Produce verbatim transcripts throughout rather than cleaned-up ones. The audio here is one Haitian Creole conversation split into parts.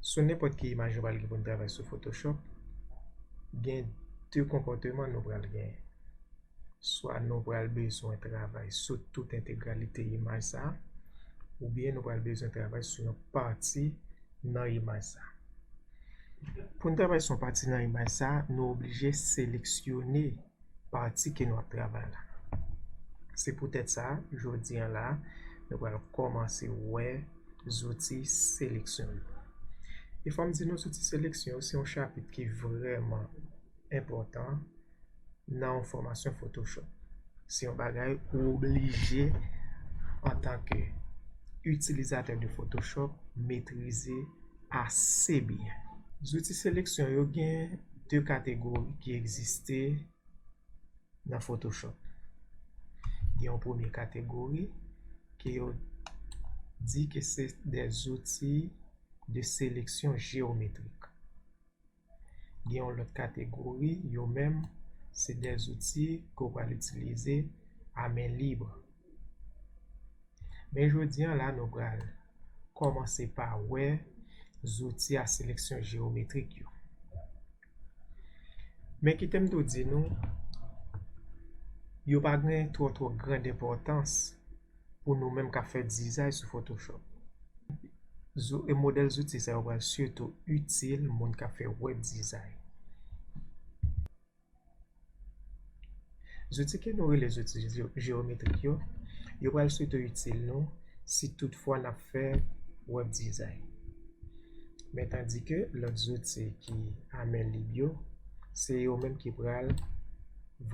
Sou nenpòt ki imaj nou pral gen pou n travay sou Photoshop, gen de konpòteman nou pral genyen. Swa nou pral bezwen travay sou tout entegralite imaj sa a, oubyen nou pral bezwen travay sou yon pati nan imaj sa a. Pou n travay sou yon pati nan imaj sa a, nou oblije seleksyone pati ke nou ap travay la. Se poutèt sa, jodi a la, nou pral kòmanse wè zouti seleksyon yo. E fò m di nou, zouti seleksyon yo, se yon chapit ki vrèman enpòtan nan yon fòmasyon Photoshop. Se yon bagay ou oblije, antanke itilizatè de Photoshop, metrize ase byen. Zouti seleksyon yo gen de kategori ki egziste nan Photoshop. Gen yon premye kategori ke yo di ke se des outils de sélection géométrique. Gen yon lòt kategori, yo menm, se de zouti ke w pral itilize a men lib. Men jodi a la, nou pral kòmanse pa wè zouti a seleksyon jewometrik yo. Men kite m tou di nou, yo pa gen twò twò grand enpòtans pou nou menm k ap fè dizay sou Photoshop. Zo-, e modèl zouti sa yo pral sitou itil moun k ap fè web dizay. Zouti ke nou rele zouti je-, jewometrik yo, yo pral sitou itil nou si toutfwa n ap fè web dizay. Men tandike lòt zouti ki a men lib yo, se yo menm ki pral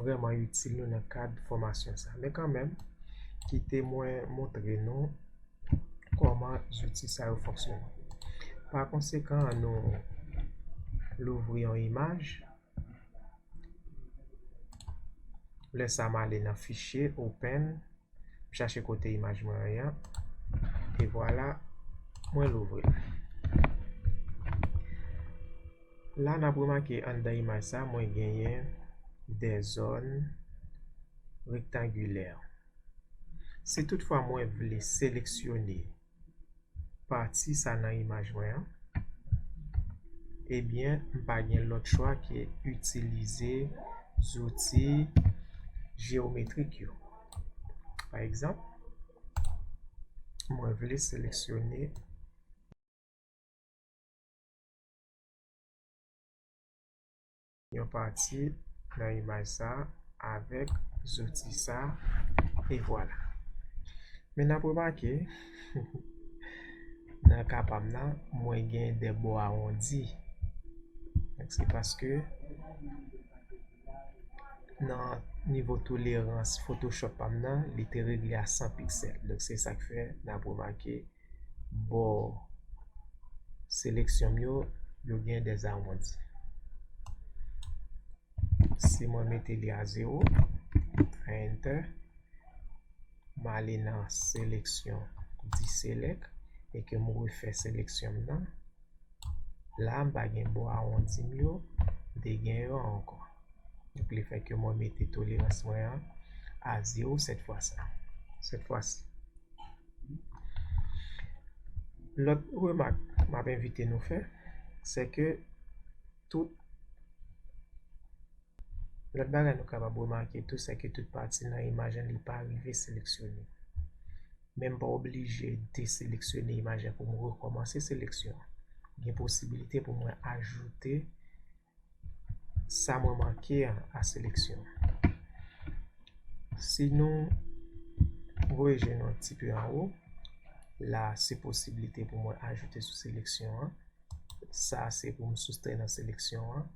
vrèman itil nou nan kad fòmasyon sa. Men kanmenm, kite mwen montre nou kòman zouti sa yo fonksyone. Pa konsekan, ann nou louvri yon imaj. Lè sa, m ale nan fichye, open, m chache kote imaj mwen an, e vwala, mwen louvri l. La, n ap remake anndan imaj sa, mwen genyen de zòn rektangilè. Si toutfwa mwen vle seleksyone pati sa nan imaj mwen an, ebyen, m pa gen lòt chwa ke itilize zouti jewometrik yo. Pa egzanp, mwen vle seleksyone yon pati nan imaj sa avèk zouti sa, e vwala. Men n ap remake, nan ka pa m nan, mwen gen de bò awondi. Donk, se paske nan nivo tolerans Photoshop pa m nan, li te regle a san piksèl. Donk, se sa k fè n ap remake bò seleksyon m yo, yo gen de awondi. Si mwen mete li a zewo, enter, m ale nan seleksyon, deselect, e ke m refè seleksyon m nan, la, m pa gen bò awondi m yo, m te gen yo ankò. Donk, li fè ke mwen mete tolerans mwen an a zewo sèt fwa sa. Sèt fwa si. Lòt remak m ap envite nou fè, se ke tout, lòt bagay nou kapab remake tou, se ke tout pati nan imaj lan, li pa rive seleksyone. Men m pa oblije deseleksyone imaj lan pou m rekòmanse seleksyon an. Gen posibilite pou mwen ajoute sa mwen manke an a seleksyon an. Si nou voye je nou yon ti pe anwo, la se posiblite pou mwen ajoute sou seleksyon an. Sa se pou m soustrè nan seleksyon an.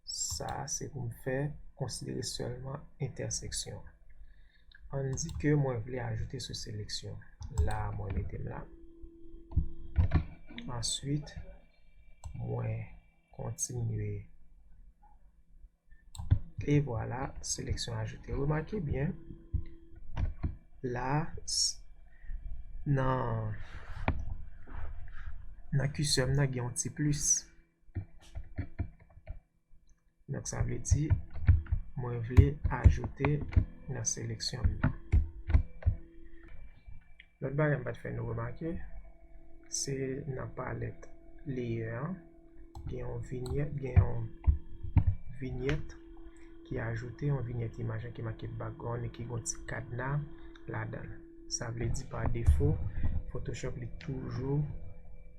Sa se pou m fè konsidere sèlman entèseksyon an. Ann di ke mwen vle ajoute sou seleksyon an. La, mwen mete m la. Answit, mwen kontinye. E vwala, seleksyon ajoute. Remake byen, la, s-, nan, nan kisè m nan, gen yon ti plis. Donk, sa vle di, mwen vle ajoute nan seleksyon m nan. Lòt bagay m pa t fè nou remake, se nan palèt layer an, gen yon vinyèt, gen yon vinyèt ki ajoute yon vinyèt imaj lan ki make background e ki gen yon ti kadna ladan l. Sa vle di pa defo, Photoshop li toujou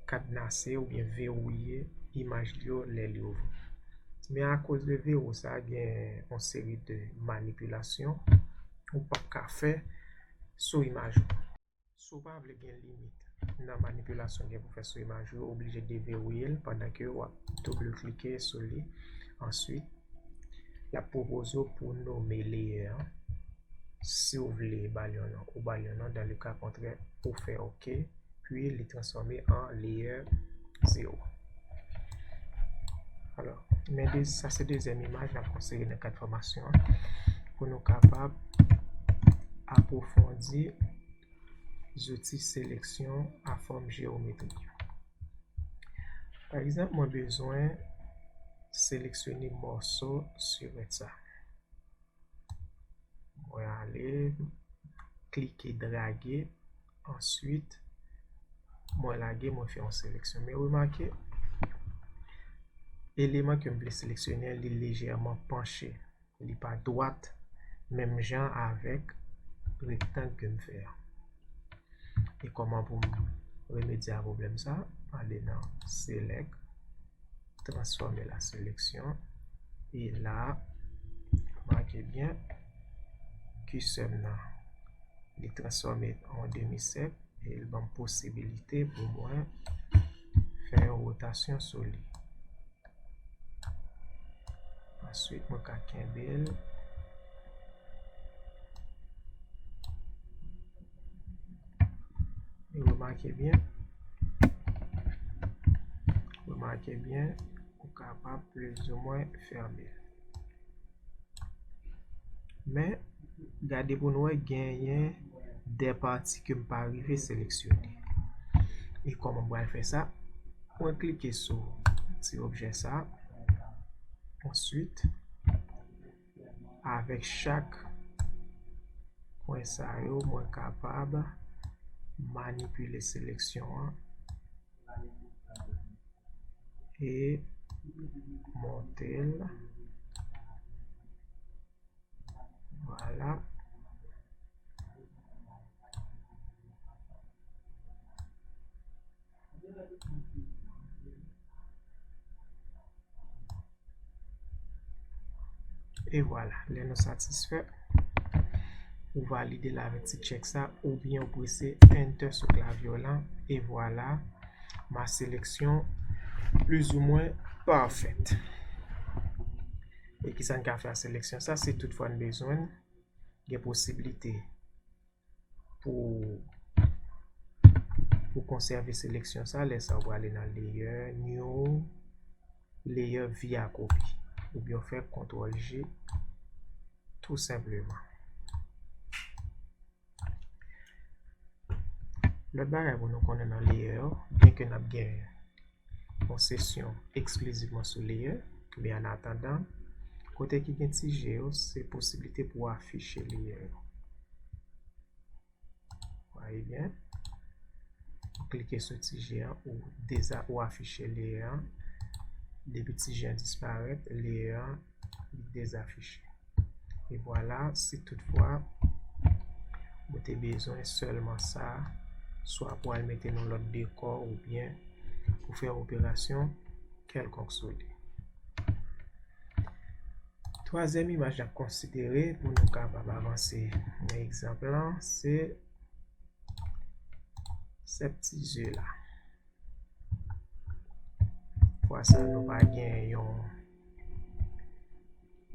kadnase oubyen verouye imaj li yo lè li ouvri. Men akoz de verou sa, gen yon seri de manipilasyon ou p ap ka fè sou imaj ou. Si w pa vle gen limit nan manipilasyon w gen pou fè sou imaj ou, ou oblije deverouye l pandan ke w ap double klike sou li. Answit, l ap pwopoze w pou w nome layer an. Si w vle ba l yon non, ou ba l yon non. Dans le cas contraire, ou fè OK, pi li transfòme an layer zewo. Alò, men de, sa se dezyèm imaj n ap konsidere nan kad fòmasyon an pou nou kapab apwofondi zouti seleksyon a fòm jewometrik yo. Pa egzanp, mwen bezwen seleksyone mòso sirèt sa. Mwen ale, klike drage, answit, mwen lage, mwen fè yon seleksyon. Men remake, eleman ke m vle seleksyone an, li lejèman panche. Li pa dwat, menm jan avèk rektang ke m fè a. E kòman pou m remedye a pwoblèm sa? Ale nan Select, transformer la sélection. E la, remake byen, kisè m nan, li transfòme an demi sèk e l ban m posibilite pou mwen fè yon wotasyon sou li. Answit, mwen ka kenbe l. E remake byen, remake byen, ou kapab plizoumwen fèmen l. Men, gade pou nou wè, genyen de pati ke m pa rive seleksyone. E kòman m pral fè sa? Mwen klike sou ti objè sa. Answit, avèk chak pwen sa yo, mwen kapab manipile seleksyon an e monte l. Vwala. E vwala, lè nou satisfè, ou valide l avèk ti tchèk sa, oubyen ou prese Enter sou klavye w lan, e vwala, ma seleksyon plizoumwen pafèt. E kisa n ka fè ak seleksyon sa? Si toutfwa n bezwen l, gen posiblite pou, pou konsève seleksyon sa, lè sa w prale nan Layer, New, Layer via Copy. Oubyen w fè kontwòl G, tou senpleman. Lòt bagay pou nou konnen nan Layer yo, byenke n ap gen yon sesyon eksklizivman sou Layer, men an atandan, kote ki gen ti G yo, se posiblite pou w afiche Layer yo. Wè byen, ou klike sou ti G an, ou deza-, ou afiche Layer an. Depi ti G an disparèt, Layer an li dezafiche. E vwala, si toutfwa ou te bezwen sèlman sa, swa pou al mete yon lòt dekò oubyen pou fè yon operasyon kèlkonk sou li. Twazyèm imaj n ap konsidere pou nou kapab avanse nan egzanp lan, se sèt ti ze la. Fwa sa, nou pa gen yon,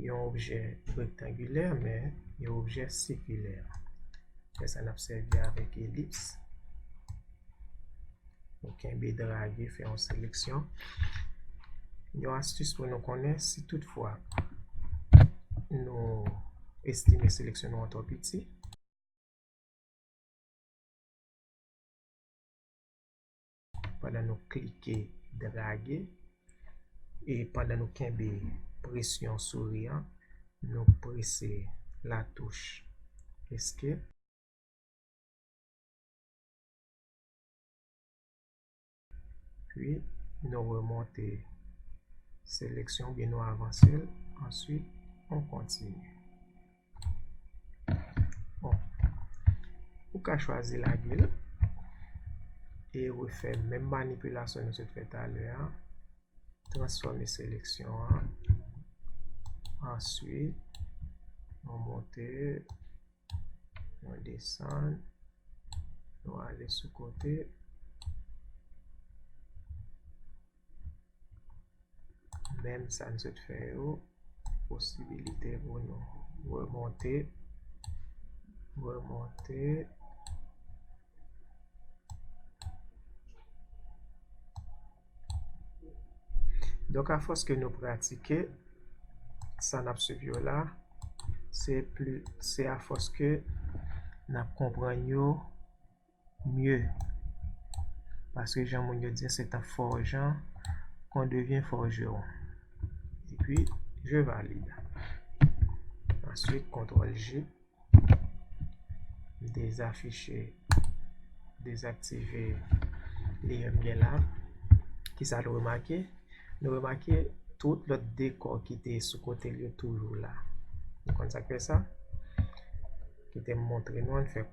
yon objè rektangilè, men yon objè sikilè. Fè sa, n ap sèvi avèk elips. Nou kenbe drage, fè yon seleksyon. Yon astis pou nou konnen, si toutfwa nou estime seleksyon nou an twò piti, pandan nou klike drage e pandan nou kenbe presyon souri an, nou prese latouch Escape. Pi, nou remonte seleksyon oubyen nou avanse l, answit nou kontinye. Bon. Ou ka chwazi lage l e refè menm manipilasyon nou sot fè talè a. Transfòme seleksyon an. Answit, nou monte, nou desann, nou ale sou kote. Menm sa n sot fè yo, posibilite pou nou remonte, remonte. Donk, afòs ke nou pratike sa n ap swiv yo la, se pli, se afòs ke n ap konprann yo mye. Paske jan moun yo di, c'est en forgeant qu'on devient forgeron. Epi, je valide. Answit, kontwòl J. Dezafiche, dezaktive layer m gen la. Kisa nou remake? Nou remake tout lòt dekò ki te sou kote l yo toujou la. Nou konn sa k fè sa? Kite m montre nou, ann fè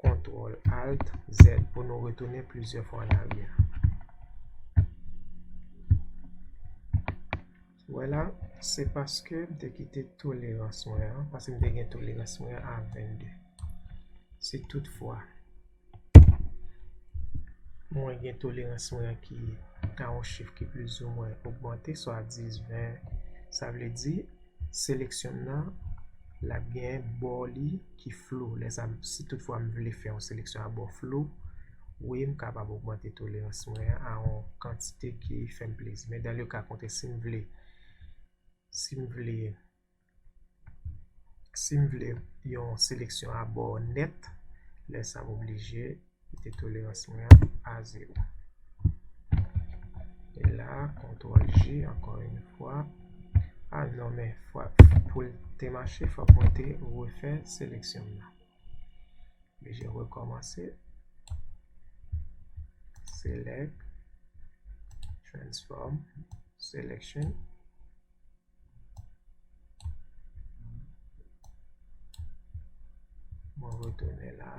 kontwòl Alt Z pou nou retounen plizyè fwa an aryè. Wè la, se paske m te kite tolerans mwen an, paske m te gen tolerans mwen an a vennde. Si toutfwa mwen gen tolerans mwen an ki a yon chif ki plizoumwen ogmante, swa dis, ven, sa vle di, seleksyon m nan, l ap gen bò li ki flou. Lè sa, si toutfwa m vle fè yon seleksyon a bò flou, wi, m kapab ogmante tolerans mwen an a yon kantite ki fè m plezi. Men dans le cas contraire, si m vle, si m vle, si m vle yon seleksyon a bò nèt, lè sa m oblije kite tolerans mwen an a zewo. E la, kontwòl J, ankò yon fwa. Ah non, men fwa, pou l te mache, fòk mwen te refè seleksyon m nan. Oblije rekòmanse. Select, transform, selection. Mwen retounen la.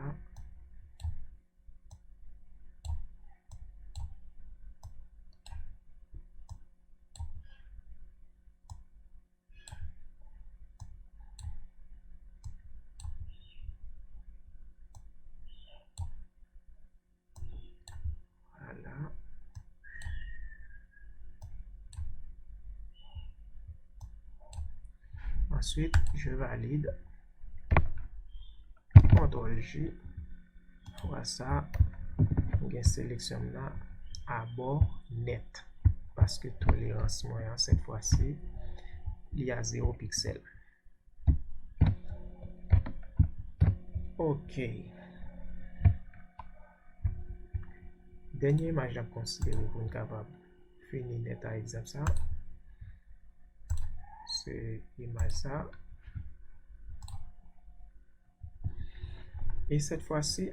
Voilà. Ensuite, je valide. Kontwòl J. Fwa sa, m gen seleksyon m nan abò nèt. Paske tolerans mwen an, sèt fwa si, li a zewo piksèl. Ok. Dènye imaj n ap konsidere pou n kapab fini nèt a egzanp sa, se imaj sa. E sèt fwa si,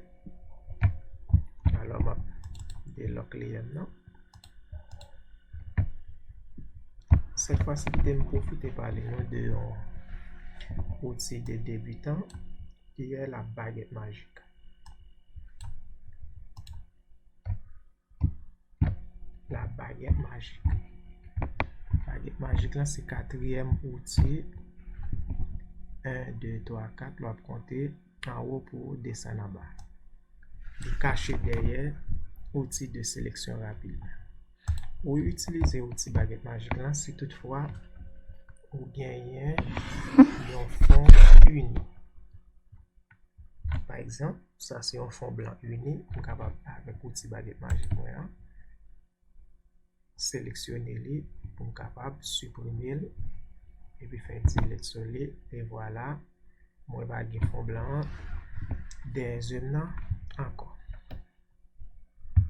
alò m ap delòk layer m nan. Sèt fwa si, kite m pwofite pale nou de yon outi de debitan ki ye la bagèt majik. La bagèt majik. Bagèt majik lan se katriyèm outi, en, de, twa, kat, lè w ap konte anwo pou desann anba. Li kache dèyè outi de seleksyon rapid. Ou itilize outi bagèt majik lan si toutfwa ou genyen yon fon ini. Pa egzanp, sa se yon fon blan ini, m kapab avèk outi bagèt majik mwen an, seleksyone li pou m kapab siprime l, epi fè delete sou li, e vwala, mwen pa gen fon blan an dèyè zye m nan ankò.